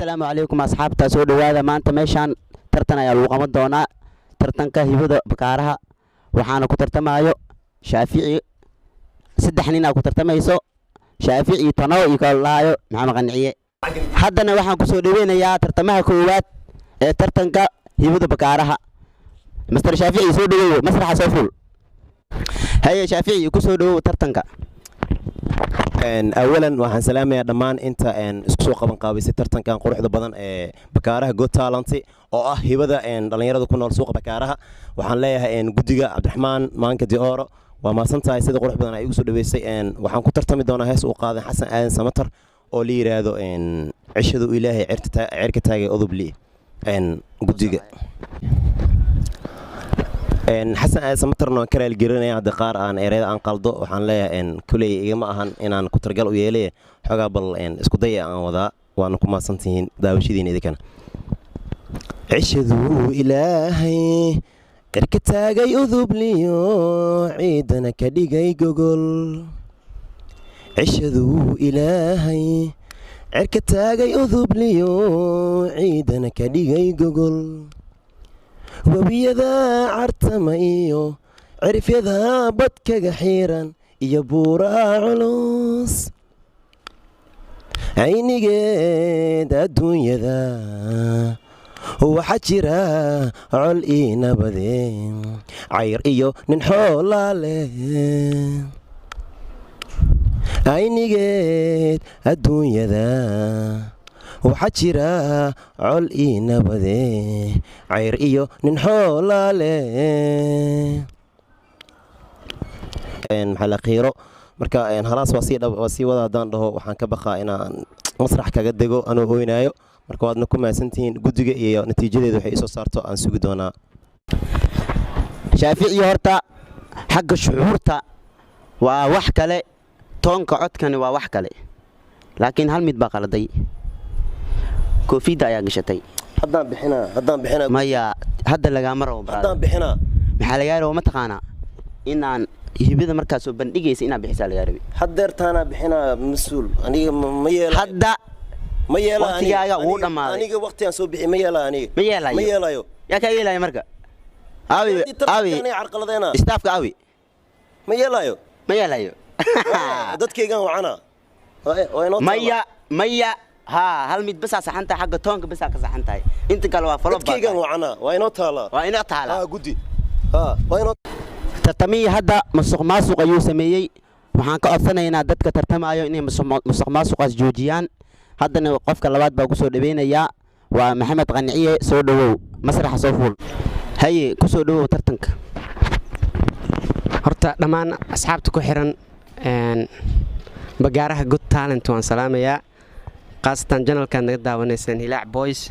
Assalaamu calaykum asxaabta, soo dhowaada. Maanta meeshaan tartan ayaa lagu qaban doonaa, tartanka hibada bakaaraha. Waxaana ku tartamayo Shaafici. Saddex nin aa ku tartamayso, Shaafici, Tanow iyo kala lahaayo Maxamed Qanciye. Haddana waxaan kusoo dhaweynayaa tartamaha koowaad ee tartanka hibada bakaaraha, Master Shaafici. Soo dhaweeyo, masraxa soo fuul. Haye Shaafici, kusoo dhawow tartanka. Awalan waxaan salaamayaa dhammaan inta isku soo qaban qaabisay tartankan quruxda badan ee Bakaaraha Got Talent, oo ah hibada dhallinyarada ku nool suuqa Bakaaraha. Waxaan leeyahay guddiga, Cabdiraxmaan Maanka Dioro, waa mahadsan tahay sida qurux badan ay igu soo dhaweysay. Waxaan ku tartami doonaa hees uu qaaday Xasan Aadan Samatar oo la yidhaahdo "Cishadu Ilaahay Cirka Taagay Udubli". Guddiga, Xasan Aadan Samatarna waan ka raaligelinaya hadda qaar aan ereyada aan qaldo. Waxaan leeyahay kuley igama ahan inaan ku targal u yeelay, xoogaa bal isku daya aan wadaa. Waana ku mahadsantihiin daawashadiina idinkana. Cishaduu Ilaahay cirka taagay udubliyo, ciidana ka dhigay gogol. Cishaduu Ilaahay cirka taagay udubliyo, ciidana ka dhigay gogol. Webiyada cartama iyo cirifyada badkaga xiiran iyo buuraha culus, aynigeed adduunyada waxaa jira col ii nabade, cayr iyo nin xoolaa leh. Aynigeed adduunyada waxaa jira col ii nabade, cayr iyo nin xoolaa leh. Maxaa qiiro marka halaas waa sii wada haddaan dhaho, waxaan ka baqaa inaan masrax kaga dego anoo oynaayo. Marka waadna ku mahadsantihiin guddiga, iyo natiijadeedu waxay isoo saarto aan sugi doonaa. Shaafici, horta xagga shucuurta waa wax kale, toonka codkani waa wax kale, laakiin hal mid baa qaladay: koofidda ayaa gashatay. Haddaan bixinaa, haddaan bixinaa. Maya, hadda lagaama rabo, brother. Haddaan bixinaa. Maxaa lagaa rabo mataqaanaa? Inaan hibada markaa soo bandhigaysa inaad bixisaa lagaa rabi. Haddeertaanaa bixinaa, mas-uul. Aniga ma yeelayo. Hadda Ma yeela. waqtigaaga wuu dhammaaday. Aniga waqtigaan soo bixi ma yeela aniga. Ma yeelayo. Ma yeelayo. Yaa kaa yeelaya marka? Aawi, aawi? Aniga carqaladeena. Staffka aawi? Ma yeelayo. Ma yeelayo. Dadkaygan wacana. Waa inoo taala. Maya, maya, haa, hal mid basaa saxan tahay, xagga toonka basaa ka saxan tahay, inta kale waa flop baa Dadkaygan tahay. wacana, waa inoo taala. Waa inoo taala. Haa guddi, haa, waa inoo. Tartamihii hadda musuq maasuq ayuu sameeyey. Waxaan ka codsanaynaa dadka tartamayo inay musuq maasuqaas joojiyaan. Haddana qofka labaad baa kusoo dhaweynayaa, waa Maxamed Qanciye. Soo dhowow, masraxa soo fuul. Haye, kusoo dhowow tartanka. Horta dhammaan asxaabta ku xiran Bagaaraha Got Talent waan salaamayaa, khaasatan channelkaad naga daawanaysaan, Hilaac Boys.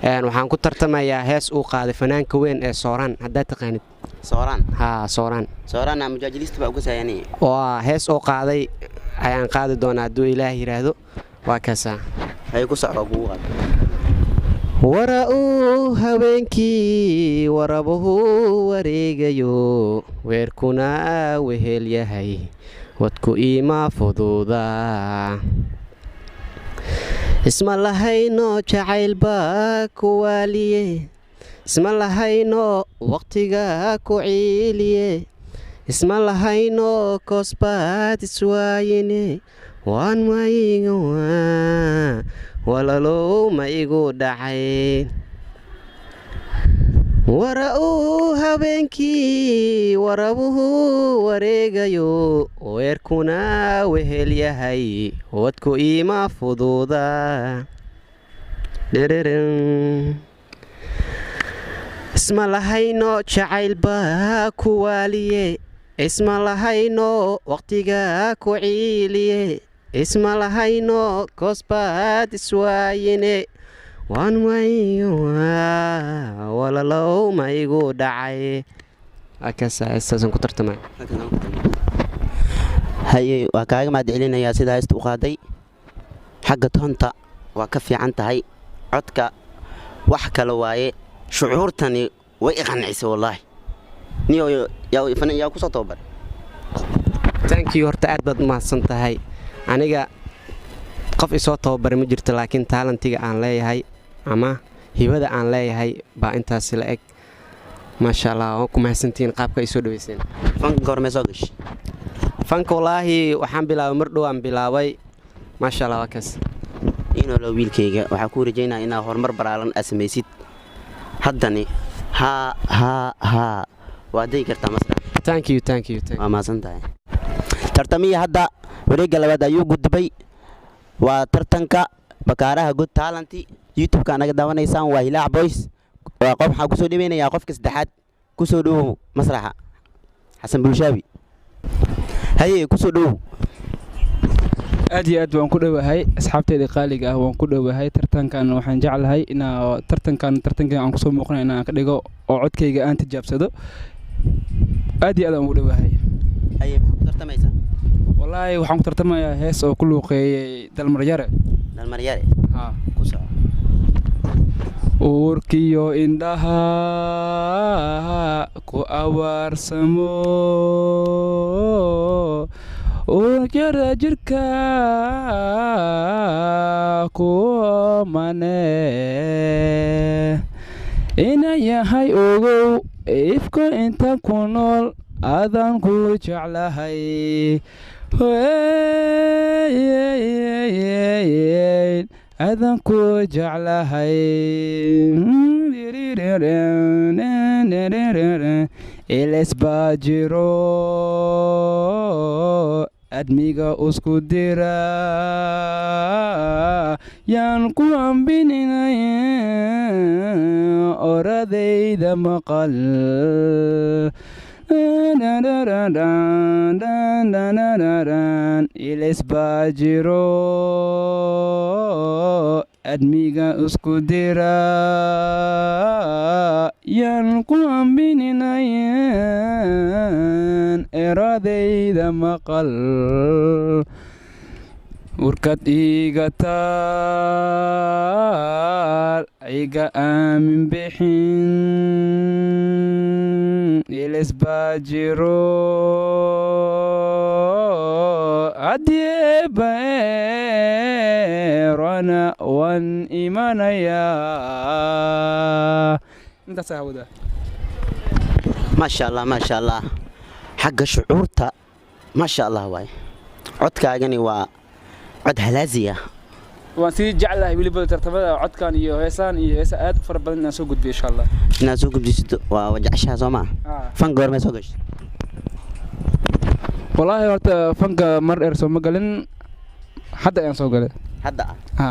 Waxaan ku tartamayaa hees uu qaaday fanaanka weyn ee Sooraan, haddaad taqaanid. Sooraan? Haa, Sooraan. Sooraan mujaajilista baa uga saayani. Waa hees uu qaaday ayaan qaadi doonaa hadduu Ilaah yidhaahdo. Waa kaasaa. Haye, ku soco, kugu qaad. Wara uu habeenkii warabuhu wareegayo, weerkuna wehel yahay, wadku iima fuduuda. Isma lahayno jacaylbaa ku waaliye, isma lahayno waqtiga ku ciiliye, isma lahayno koosbaad iswaayine. Waan mayiga walalow ma igu dhacay. Wara uu habeenkii warabuhu wareegayo, weerkuna wehel yahay, wadku iima fuduuda. Dhiririn. Isma lahayno jacaylbaa ku waaliye, isma lahayno waqtiga ku ciiliye, isma lahayno koosbaad iswaayine. Waan mayo walalow ma igu dhacay. Saasaan ku tartamay. Haye, waa kaaga mahad celinayaa sida haysta u qaaday. Xagga toonta waa ka fiican tahay, codka wax kale waaye. Shucuurtani way i qancisay wallaahi. Niyo yaa kusoo tababaray? Thank you. Horta aad baad u mahadsan tahay. Aniga Qof isoo tababaray ma jirto, laakiin talentiga aan leeyahay ama hibada aan leeyahay baa intaasi la eg. Maasha Allah, waan ku mahadsantihiin qaabka ay soo dhaweyseen. Fanka goormee soo gashay? Fanka wallaahi waxaan bilaabay mar dhow aan bilaabay. Maasha Allah, waa kaas. Inoolo wiilkayga, waxaa kuu rajaynaya inaad horumar baraalan aad samaysid. Haddani haa haa haa, waad degi kartaa masrax. Thank you, thank you, thank you. Waa mahadsan tahay. Tartamihii hadda wareegga labaad ayuu gudbay. Waa tartanka Bakaaraha Got Talent. YouTube-ka naga daawanaysaan waa Hilaac Boys. Waa qof waxaa kusoo dhaweynayaa qofka saddexaad. Kusoo dhowow masraxa, Xasan Bulshaawi. Haye, kusoo dhowow. Aad iyo aad waan ku dhowahay, asxaabteyda qaaliga ah, waan ku dhowahay tartankan. Waxaan jeclahay inaa tartankan tartankan aan kusoo muuqanay inaan ka dhigo oo codkayga aan tijaabsado. Aad iyo aad aan ugu dhowahay. Haye, maxaa ku tartamaysaa? Wallaahi waxaan ku tartamayaa hees oo ku luuqeeyey Dalmaryare. Dalmaryare. Haa. Ku soco. Uurkiyo indhaha ku awaarsamo, uurjara jirka ku mane, ina yahay ogow ifka inta ku nool adaan ku jeclahay, adan ku jeclahay. Iles baa jiro admiga isku dira, yaan ku ambininay oradayda maqal. Iles baa jiro admiga isku dira, yaan ku ambininayan eradayda maqal. Urkad iga taal iga aamin bixin, iles baa jiro haddiibaerana waan imanayaa. Intaasaa hawada. Maasha Allah, maasha Allah. Xagga shucuurta maasha Allah waay. Codkaagani waa cod halaasi ah. Waan sii jeclahay weliba tartamada codkan iyo heesaan iyo heesa aad u fara badan inaan soo gudbiyo, insha Allah. Inaad soo gudbisid waa jeceshaha, soo maa? Fan goormee soo gashay? Wallaahi horta fanka mar dheer soo ma galin, hadda ayaan soo galay. Hadda ah? Ha.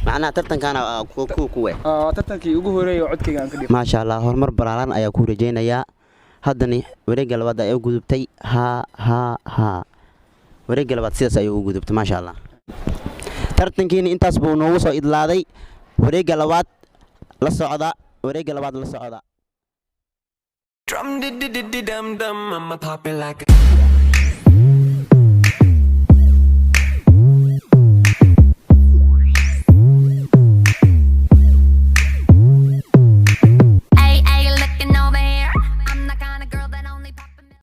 Macnaha tartankaana kuwa kuwe? Waa tartankii ugu horeeyay oo codkayga aan ka dhigo. Maasha Allah, horumar balaaran ayaa kuu rajaynayaa. Haddani wareegga labaad ayaa u gudubtay. Haa haa haa, wareegga labaad sidaas ayuu u gudubtay. Maasha Allah, tartankiina intaas buu noogu soo idlaaday. Wareegga labaad la socda, wareegga labaad la socda. Drum di di di di dum dum, I'ma pop it like a